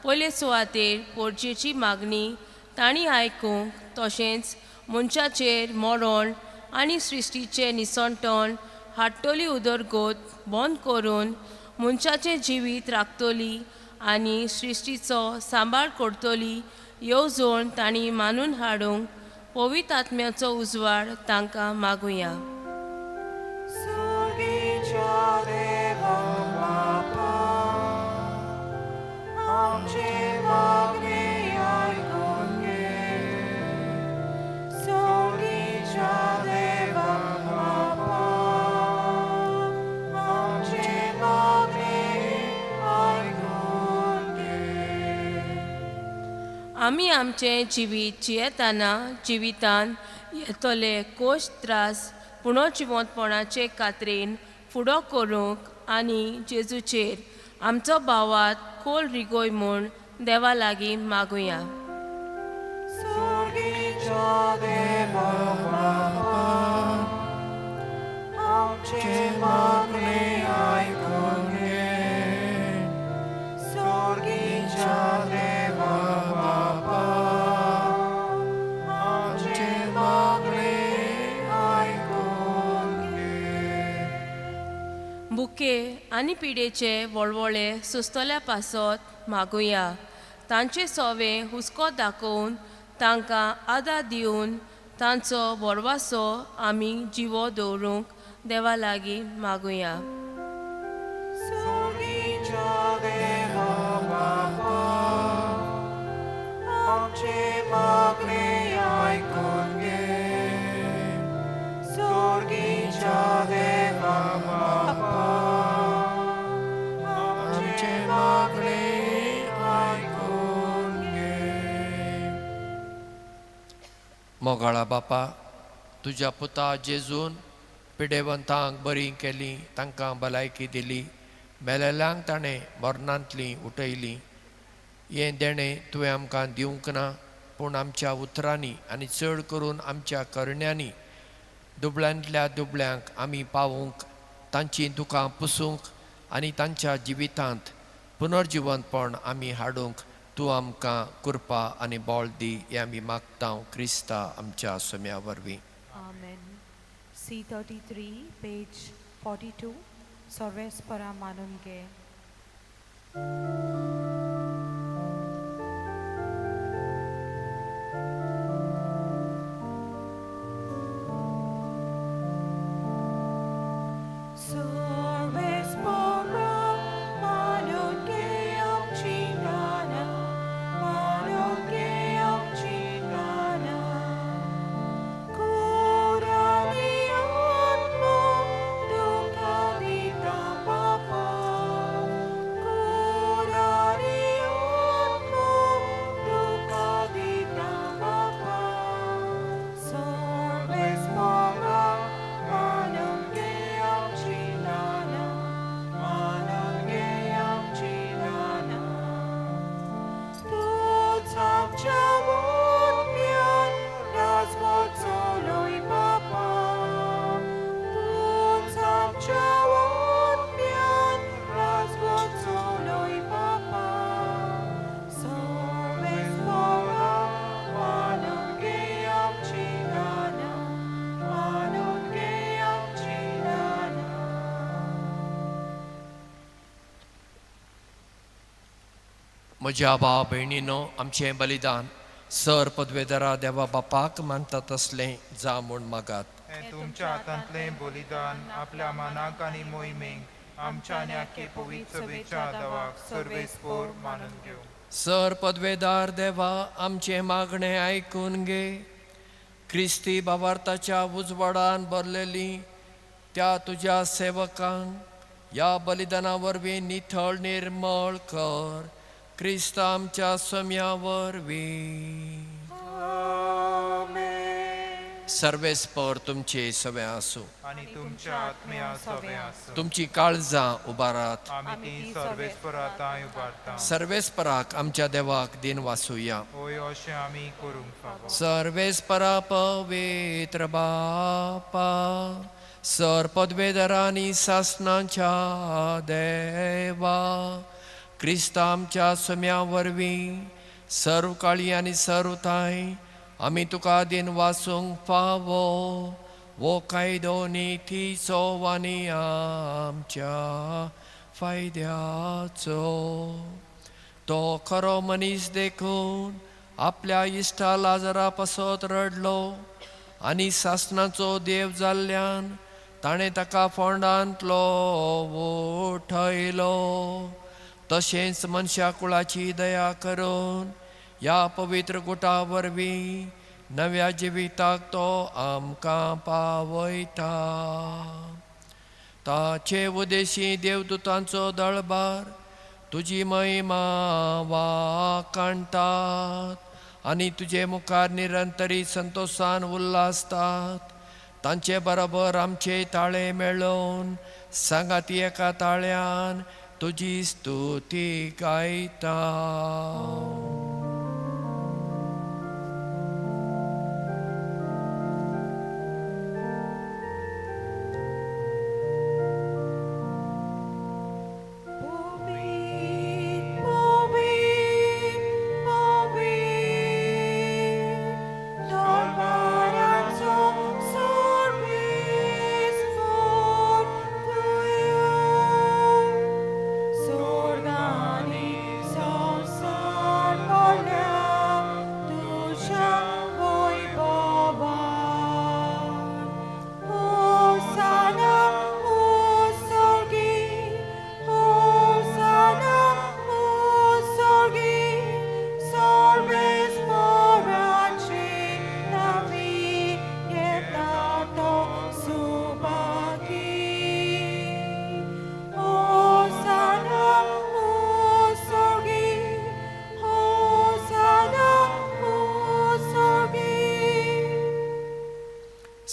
पयले सुवातेर पोरजेची मागणी तांणी आयकूंक, तशेंच मनशाचेर मरण आनी सृश्टीचें निसणटण हाडटली उदरगत बंद करून मनशाचें जिवीत राखतली आनी सृश्टीचो सांबाळ करतली येवजण तांणी मानून हाडूंक पवित्र आत्म्याचो उजवाड तांकां मागुया. सुगीच्या देवा बापा, आमचें मागणें आयकून घे. सुगीच्या देवा बापा, आमचें मागणें आयकून घे. आमी आमचें जिवीत जियेतना जिवितान येतले कोश त्रास पुनर्जिवंतपणाचे खात्रेन फुडो करूंक आनी जेजूचेर आमचो भावात खोल रिगोय म्हूण देवा लागीं मागुया. सुगीच्या देवा बापा, आमचें मागणें आयकून घे. सुगीच्या देवा बापा, आमचें मागणें आयकून घे. बुके आनी पिडेचे वळवळे सुस्तल्या पासत मागुया. तांचे सोवे हुस्को दाखोवन तांकां आदार दिवन तांचो भरवासो आमी जिवो दवरूंक देवा लागीं मागुया. सुगीच्या देवा बापा, आमचें मागणें आयकून घे. सुगीच्या देवा बापा, आमचें मागणें आयकून घे. मोगाळा बापा, तुज्या पुता जेजून पिडेवंतांक बरी केली, तांकां भलायकी दिली, मेलेल्यांक ताणें मरणांतलीं उठयलीं. हें देणें तुवें आमकां दिवंक ना, पूण आमच्या उतरांनी आनी चड करून आमच्या करण्यांनी दुबळ्यांतल्या दुबळ्यांक आमी पावूंक, तांचीं दुकां पुसूंक आनी तांच्या जिवितांत पुनर्जिवंतपण आमी हाडूंक तूं आमकां कृपा आनी बळ दी, हें आमी मागता क्रिस्ता आमच्या सोम्या वरवीं. Amen. C33, page 42, Sarvespara Manunge. Sarvespara Manunge Amchingana, Manunge Amchingana. Curami atmo dukkha dita papa. Curami म्हज्या भाव भयणीनो, आमचें बलिदान सर पदवेदारा देवा बापाक मानता तसलें जा म्हूण मागात. हें तुमच्या हातांतलें बलिदान आपल्या मानाक आनी मोहिमेक आमच्या आनी आख्खे पवित्र सभेच्या देवाक सर्वेस्पोर मानून घेवं. सर पदवेदार देवा, आमचें मागणें आयकून घे. क्रिस्ती बाबार्थाच्या उजवाडान भरलेली त्या तुज्या सेवकांक ह्या बलिदाना वरवीं निथळ निर्मळ कर, क्रिस्त आमच्या सम्या वरवीं. सर्वेस्पर तुमचे सवे आसूं आनी तुमच्या आत्म्या सवे आसूं. तुमची काळजां उबारात. आमी ती सर्वेस्परा तांय उबारता. सर्वेस्पराक आमच्या देवाक दिन वासुया. होय, अशें आमी करूंक फावो. सर्वेस्परा पवित्र बापा, सर पदवेदरांनी सासनाच्या देवा, क्रिस्त आमच्या सम्या वरवीं सर्व काळी आनी सर्व थांय आमी तुका दिन वासूंक फावो वो कायदो नितीचो आनी आमच्या फायद्याचो. तो खरो मनीस देखून आपल्या इश्टा लाजरा पासत रडलो आनी सासणाचो देव जाल्ल्यान ताणें ताका फोंडांतलो उठयलो. तशेंच मनशा कुळाची दया करून ह्या पवित्र गुटा वरवीं नव्या जिविताक तो आमकां पावयता. ताचे उदेशी देवदूतांचो दळबार तुजी महिमा वाकाणटात आनी तुजे मुखार निरंतरी संतोशान उल्हासतात. तांचे बरोबर आमचे ताळे मेळोवन सांगाती एका ताळ्यान तुजी स्तुती गायता.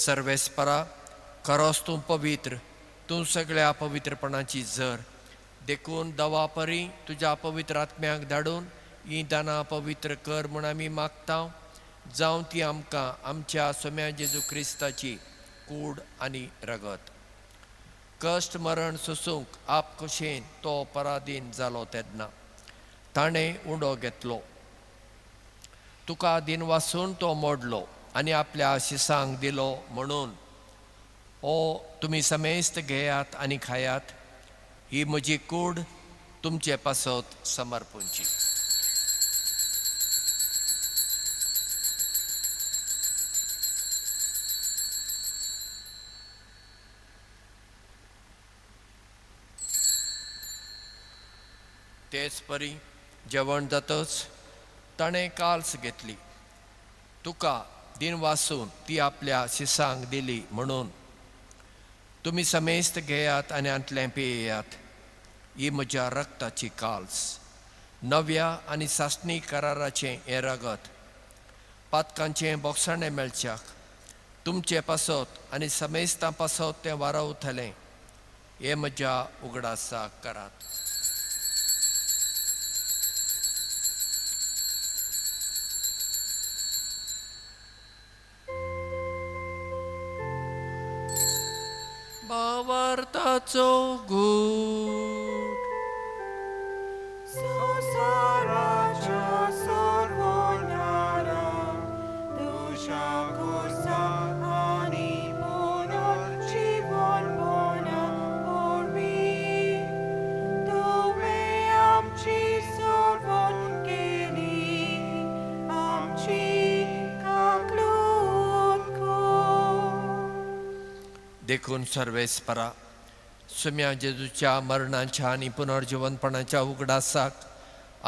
सर्वेस्परा, खरोच तूं पवित्र, तूं सगळ्या पवित्रपणाची जर, देखून दवा परी तुज्या पवित्र आत्म्याक धाडून ही दानां पवित्र कर म्हूण आमी मागता. जावं ती आमकां आमच्या सोम्या जेजू क्रिस्ताची कूड आनी रगत. कश्ट मरण सोसूंक आप खोशेन तो पराधीन जालो तेन्ना ताणें उंडो घेतलो, तुका दिन वासून तो मोडलो आनी आपल्या शिसांक दिलो म्हणून, ओ तुमी समेस्त घेयात आनी खायात, ही म्हजी कूड तुमचे पासत समर्पूंची. तेच परी जेवण जातच ताणें काल्स घेतली, तुका दिन वासून ती आपल्या शिसांक दिली म्हणून, तुमी समेस्त घेयात आनी हांतलें पियेयात, ही म्हज्या रक्ताची काल्स, नव्या आनी सासणी कराराचें हें रगत, पातकांचें बोगसाणें मेळच्याक तुमचे पासत आनी समेस्तां पासत तें वारवतलें, हें म्हज्या उगडासाक करात. भावार्थाचो गूट संवसाराच्या सर्वोन्यारा तुज्या खुर्सा आनी पुनर्जीवनपणा वरवीं तुवें आमची सर्वोन्नारा देखून सर्वेस्परा सुम्या जेजूच्या मरणाच्या आनी पुनर्जिवनपणाच्या उगडासाक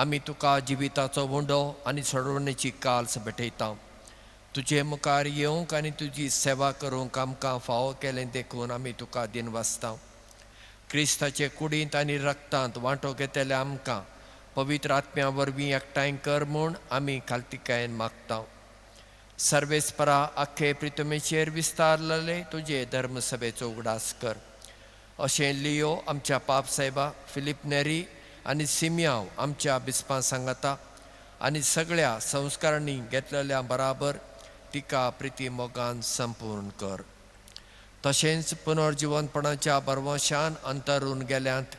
आमी तुका जिविताचो उंडो आनी सोडवणेची काल्स भेटयता. तुजे मुखार येवंक आनी तुजी सेवा करूंक आमकां फावो केलें देखून आमी तुका दिनवासता. क्रिस्ताचे कुडींत आनी रक्तांत वांटो घेतले आमकां पवित्र आत्म्या वरवीं एकठांय कर म्हूण आमी खालतिकायेन मागता. सर्वेस्परा आख्खे प्रितमेचेर विस्तारलेले तुजे धर्मसभेचो उगडास कर. अशें लियो आमच्या पाप साहेबा, फिलीप नेरी आनी सिमयांव आमच्या बिस्पां सांगाता आनी सगळ्या संस्कारांनी घेतलेल्या बराबर तिका प्रिती मोगान संपूर्ण कर. तशेंच पुनर्जिवनपणाच्या बरवशान अंतरून गेल्यांत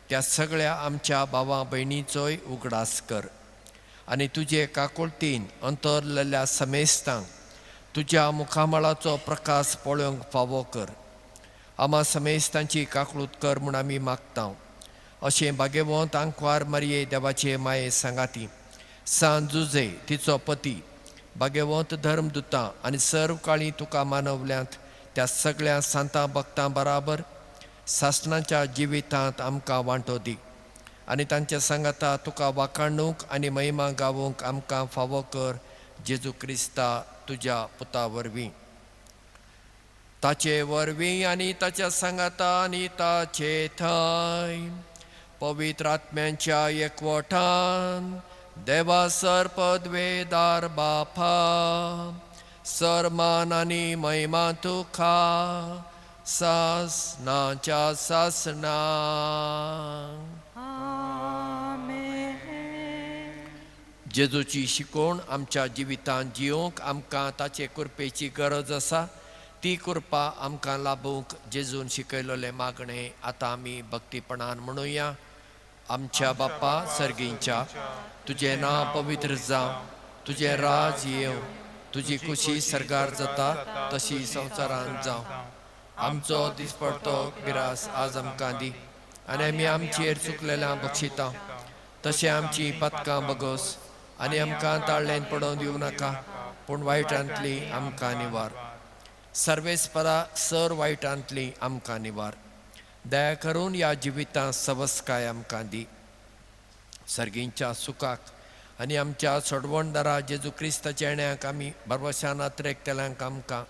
त्या सगळ्या आमच्या भावा भयणीचोय उगडास कर आनी तुजे काकुळतीन अंतरलेल्या समेस्तांक तुज्या मुखामळाचो प्रकाश पळोवंक फावो कर. आमा समेस्तांची काकळूत कर म्हूण आमी मागता. अशें भागेवंत आंकवार मारये देवाचे माये सांगाती सान जुजे तिचो पती भागेवंत धर्मदुतां आनी सर्व काळी तुका मानवल्यांत त्या सगळ्या सांतां भक्तां बराबर सासणाच्या जिवितांत आमकां वांटो दी आनी तांच्या सांगाता तुका वाखाणूंक आनी महिमा गावूंक आमकां फावो कर जेजू क्रिस्ता तुज्या पुता वरवीं. ताचे वरवीं आनी ताच्या सांगाता आनी ताचे थंय पवित्र आत्म्यांच्या एकवटान देवा सर पदवेदार बापा सरमान आनी महिमा तुका सासनाच्या सासना. जेजूची शिकवण आमच्या जिवितांत जियोंक आमकां ताचे कृपेची गरज आसा. ती कृपा आमकां लाभूंक जेजून शिकयलेलें मागणें आतां आमी भक्तीपणान म्हणुया. आमच्या बापा सर्गींच्या, तुजें नांव पवित्र जावं, तुजें राज येवं, तुजी खुशी सर्गार जाता तशी संवसारांत जावं. आमचो दिसपडतो गिरास आज आमकां दी आनी आमी आमचेर चुकलेल्या बक्षिता तशें आमची पदकां बगोस आनी आमकां ताळ्ळेन पडोवन दिवं नाका, पूण वायटांतली आमकां निवार. सर्वेस्परा सर वायटांतली आमकां निवार. दया करून ह्या जिवितांत सवस्काय आमकां दी. सर्गींच्या सुखाक आनी आमच्या सोडवणदारा जेजू क्रिस्ताच्या येण्याक आमी भरवशान अत्रेकतल्यांक आमकां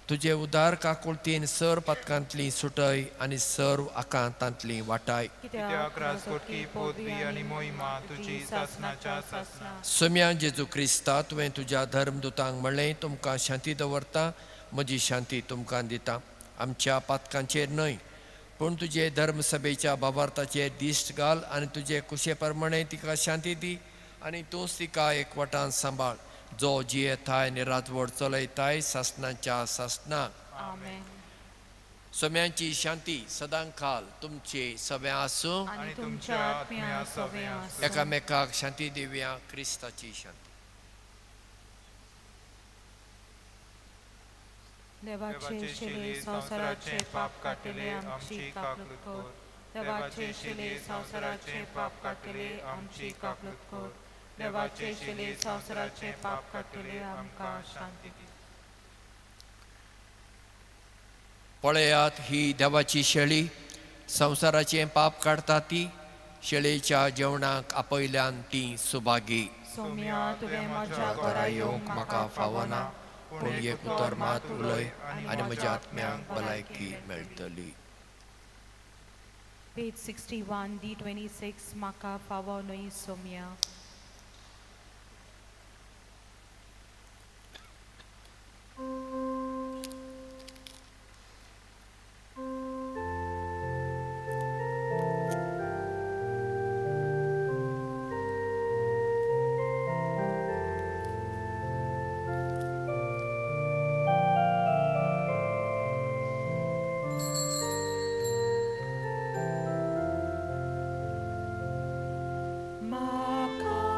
तुजे उदार काकुळतीन सर पदकांतली सुटय आनी सर्व आकांतांतली वाटाय. कित्याक राजकोटकी पदवी आनी मोहिमा तुजी सासनाच्या सासना. सोम्या जेजू क्रिस्ता, तुवें तुज्या धर्मदुतांक म्हणलें, तुमकां शांती दवरता, म्हजी शांती तुमकां दिता. आमच्या पातकांचेर न्हय पूण तुजे धर्मसभेच्या भावार्थाचेर दिश्ट घाल आनी तुजे कुशे प्रमाणे तिका शांती दी आनी तूंच तिका एकवटान सांबाळ, जो जियेताय आनी राजवट चलयताय सासनाच्या सासनाक. आमेन. सोम्यांची शांती सदांकाल तुमचे सगळें आसूं. आनी तुमच्या आत्म्या सवें आसूं. एकामेकाक शांती दिवया. क्रिस्ताची शांती. देवाचे शिले संवसाराचे पाप काडटले आमची काकलूत कर. देवाचे शिले संवसाराचे पाप काडटले आमची काकलूत कर. देवाचे शिले संवसाराचे पाप काडटले आमकां शांती दी. पळयात ही देवाची शेळी, संवसाराचें पाप काडटा ती. शेळेच्या जेवणाक आपयल्यान ती सुभागी. सोम्या, तुवें म्हज्या घरा येवंक म्हाका फावना, पूण एक उतर मात उलय आनी म्हज्या आत्म्याक भलायकी मेळटली. पेज 61 D26. म्हाका फावो न्हय सोम्या. म्हाका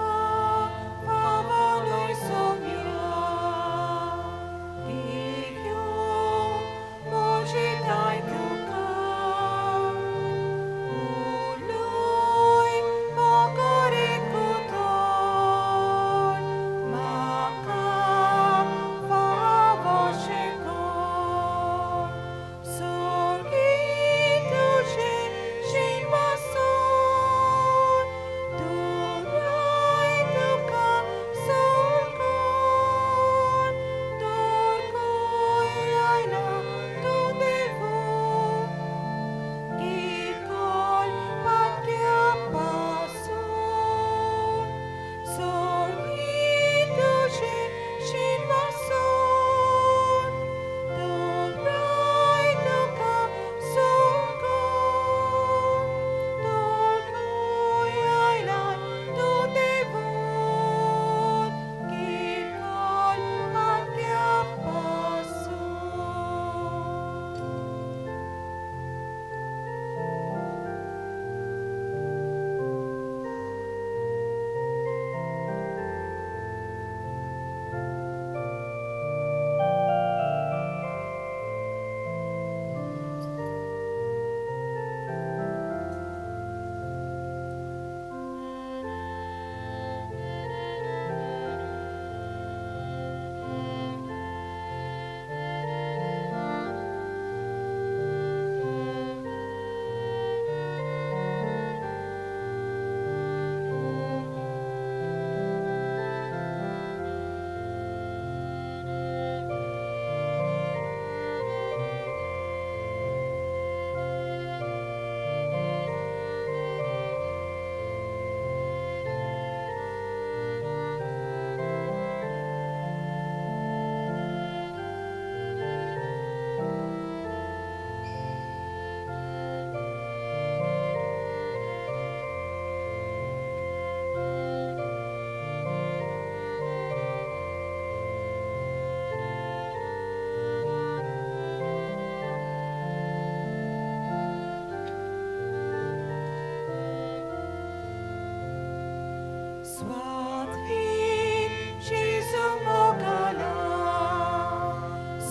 स्वाधीन जेजू मोगाला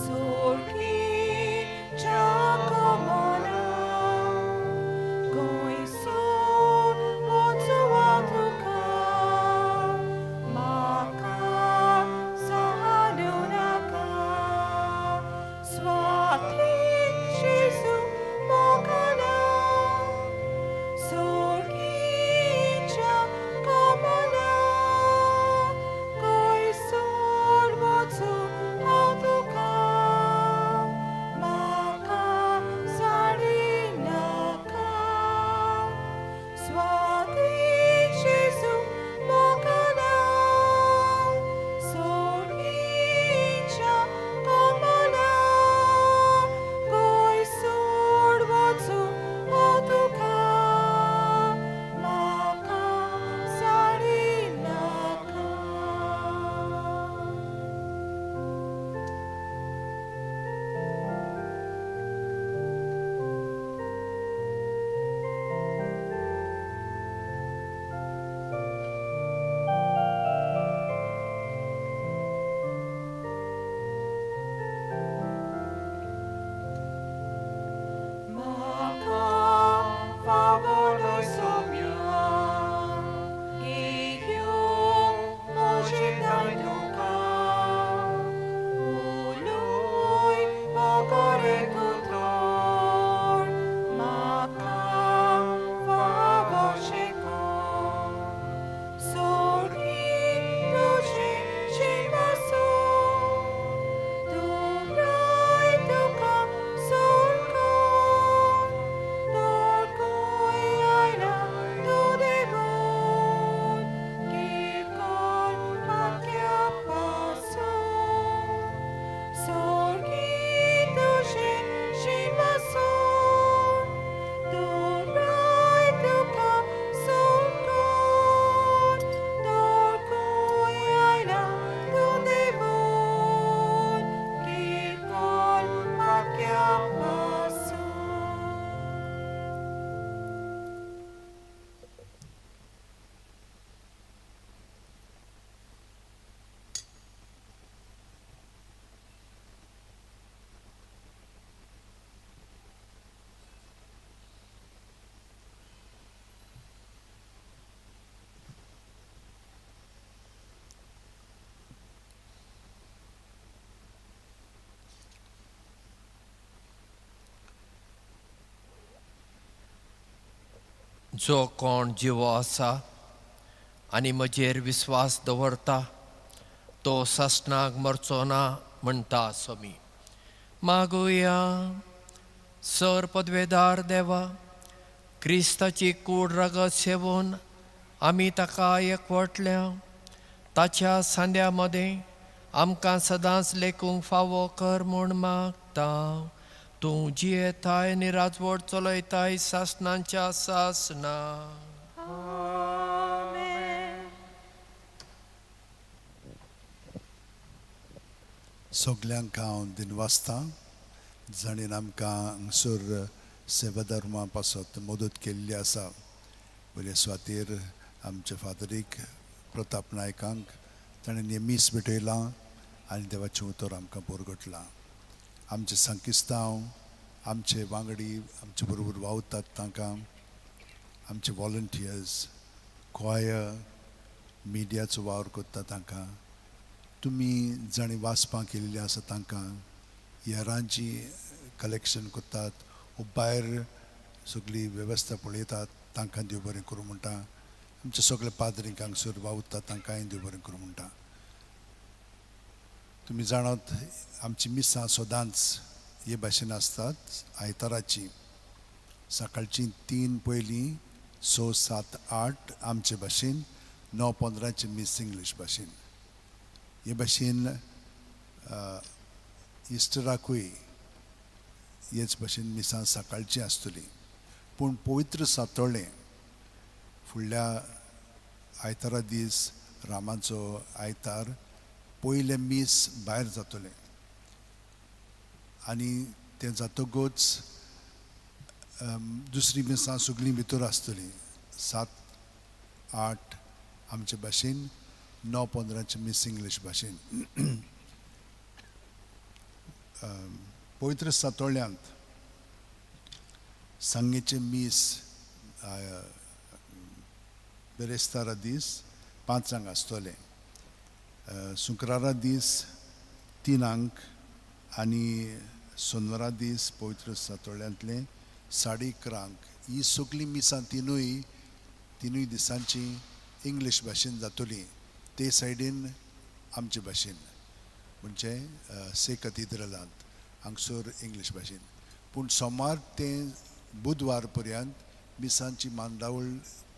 सोडकीच्या कमला गोंयसून वचूं तुका म्हाका सांडूं नाका स्वाधीन जेजू मोगाला सोडकीच्या कमला गोंयसून वचूं हांव तुका म्हाका सांडिनाका स्वाधीन जेजू मोगाला सोडकीच्या कमला गोंयसून वचूं हांव तुका म्हाका सांडिनाका. म्हाका फावो सोम्या घेवन म्हजे दाय तुका उलोय मोगरे तूं थोर म्हाका फावोशें कर सोडीन तुजें शिंवासन दुबराय तुका सोडकोन दोरकोय आयला तूं देवून किरकोळ पाक्या पासून सोडकी तुजें शिंवासन दुबराय तुका सोडकोन दोरकोय आयला तूं देवून किरकोळ पाक्या पासून. जो कोण जिवो आसा आनी म्हजेर विस्वास दवरता तो सासणाक मरचो ना म्हणटा सोमी. मागुया. सर पदवेदार देवा, क्रिस्ताची कूड रगत सेवून आमी ताका एकवटल्या ताच्या सांद्या मदें आमकां सदांच लेखूंक फावो कर म्हूण मागता. तूं जियेताय आनी राजवट चलयताय सासणांच्या सासना. आमेन. सगल्यांक हांव दिनवासता जाणीन आमकां हांगसर सेवाधर्मा पासत मदत केल्ली आसा. पयले सुवातेर आमच्या फादरीक प्रताप नायकांक ताणें नेमीस भेटयलां आनी देवाचें उतर आमकां पुरगटलां. आमचे संकिस्तांव, आमचे वांगडी आमचे बरोबर वावुरतात तांकां, आमचे वॉलंटियर्स, क्वायर, मिडियाचो वावर करता तांकां, तुमी जाणीं वाचपां केल्लीं आसा तांकां, हेरांची कलेक्शन करतात वो भायर सगळी वेवस्था पळयतात तांकां देव बरें करूं म्हणटा. आमचे सगळे पाद्रींक हांगसर वावुरतात तांकांय देव बरें करूं म्हणटा. तुमी जाणात आमची मिसां सदांच हे भाशेन आसतात. आयताराची सकाळची 3 पयलीं 6, 7, 8 आमचे भाशेन, 9:15 मीस इंग्लीश भाशेन. हे भाशेन इस्टराकूय हेच भाशेन मिसां सकाळची आसतली. पूण पवित्र सातोळें फुडल्या आयतारा दीस रामाचो आयतार पयलें मीस भायर जातलें आनी तें जातकूच दुसरी मिसां सगळीं भितर आसतलीं 7, 8 आमचे भाशेन, 9:15 मीस इंग्लीश भाशेन. पवित्र सातोळ्यांत सांगेचें मीस बेरेस्तारा दीस 5 आसतलें, शुक्रारा दीस 3 आनी सोनवारा दीस पवित्र सातोळ्यांतलें 11:30. ही सगळीं मिसां तिनूय दिसांची इंग्लीश भाशेन जातली, ते सायडीन आमचे भाशेन म्हणजे से कथिद्रलांत हांगसर इंग्लीश भाशेन. पूण सोमार ते बुधवार पर्यंत मिसांची मांडावळ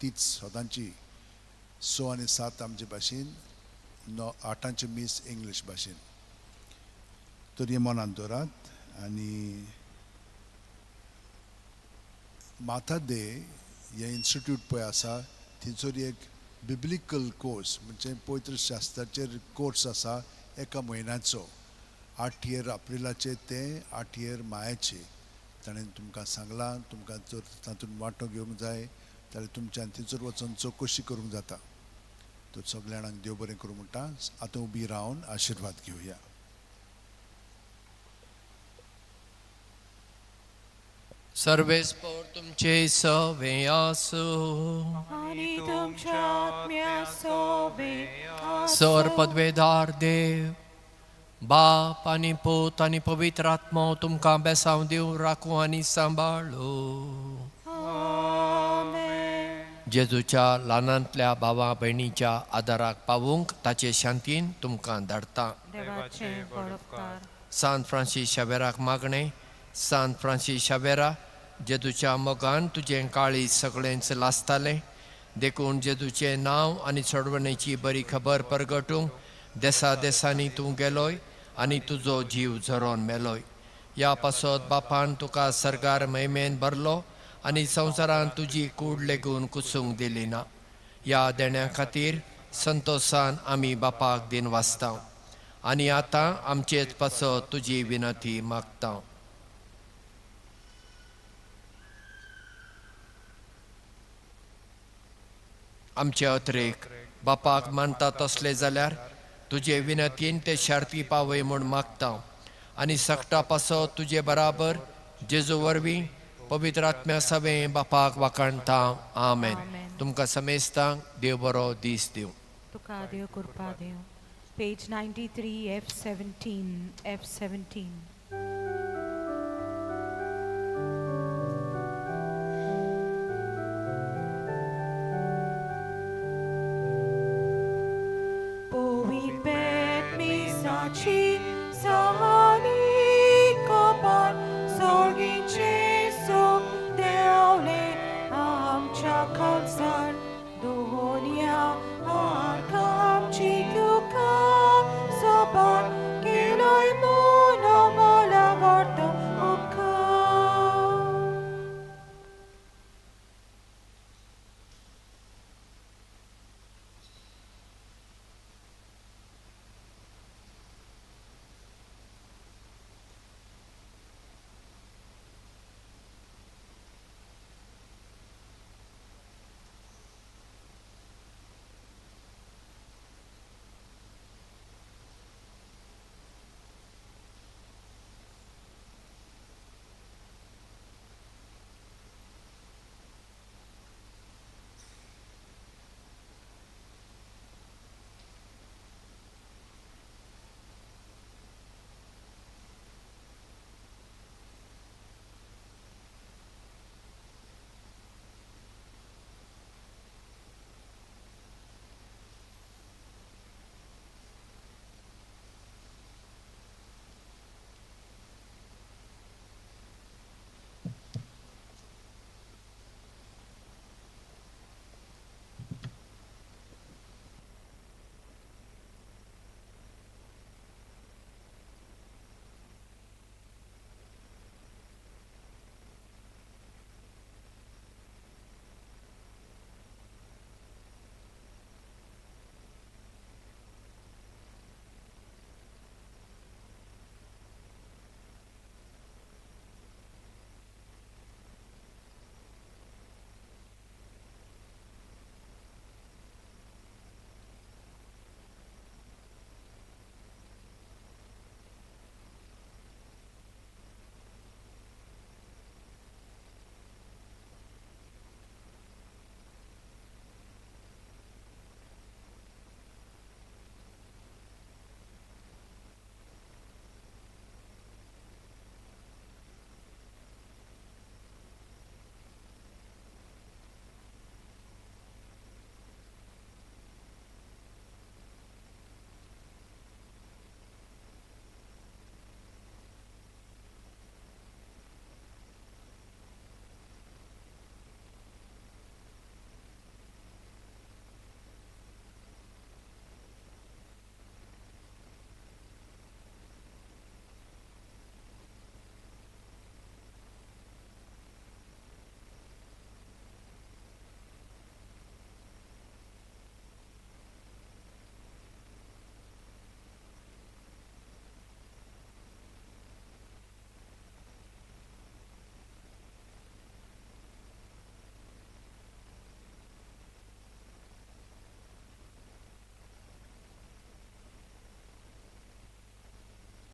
तीच सदांची, 6 आनी 7 आमचे भाशेन, 8 मीस इंग्लीश भाशेन. तर हें मनांत दवरात. आनी माता दे हें इन्स्टिट्यूट पळय आसा थंयसर एक बिब्लिकल कोर्स म्हणजे पवित्र शास्त्राचेर कोर्स आसा एका म्हयन्याचो, 8 एप्रिलाचे ते 8 मायाचे. ताणें तुमकां सांगलां, तुमकां जर तातूंत वांटो घेवंक जाय जाल्यार तुमच्यान थंयसर वचून चवकशी करूंक जाता. तर सगल्या जाणांक देव बरें करूं म्हणटा. आतां उबी रावन आशिर्वाद घेवया. सर्वेस्पोर तुमचे सवे आसूं. आनी तुमच्या आत्म्या सोबे सर पदवेदार देव बाप आनी पूत आनी पवित्र आत्मो तुमकां बेसांव दिवं, राखूं आनी सांबाळू. आमेन. जेजूच्या ल्हानांतल्या भावा भयणीच्या आदाराक पावूंक ताचे शांतीन तुमकां धाडटा. देवाचे व्हड उपकार. सान फ्रांसीस शावेराक मागणें. सान फ्रांसीस शावेरा, जेजूच्या मोगान तुजें काळीज सगळेंच लासतालें, देखून जेजूचें नांव आनी सोडवणेची बरी खबर परगटूंक देसा देसांनी तूं गेलोय आनी तुजो जीव झरोन मेलोय. ह्या पासत बापान तुका सर्गार महिमेन भरलो आनी संवसारान तुजी कूड लेगून कुसूंक दिली ना. ह्या देण्या खातीर संतोशान आमी बापाक दिन वाचता आनी आतां आमचेच पासत तुजी विनंती मागता. आमचे अत्रेक बापाक मानता तसले जाल्यार तुजे विनंतीन ते शार्ती पावय म्हूण मागता आनी सगटा पासत तुजे बराबर जेजू वरवीं पवित्र आत्म्या सवें बापाक वाखाणता. आमेन. तुमकां समेस्तांक देव बरो दीस दिवं. तुका देव कृपा दिवं. Page 93 F17 F17.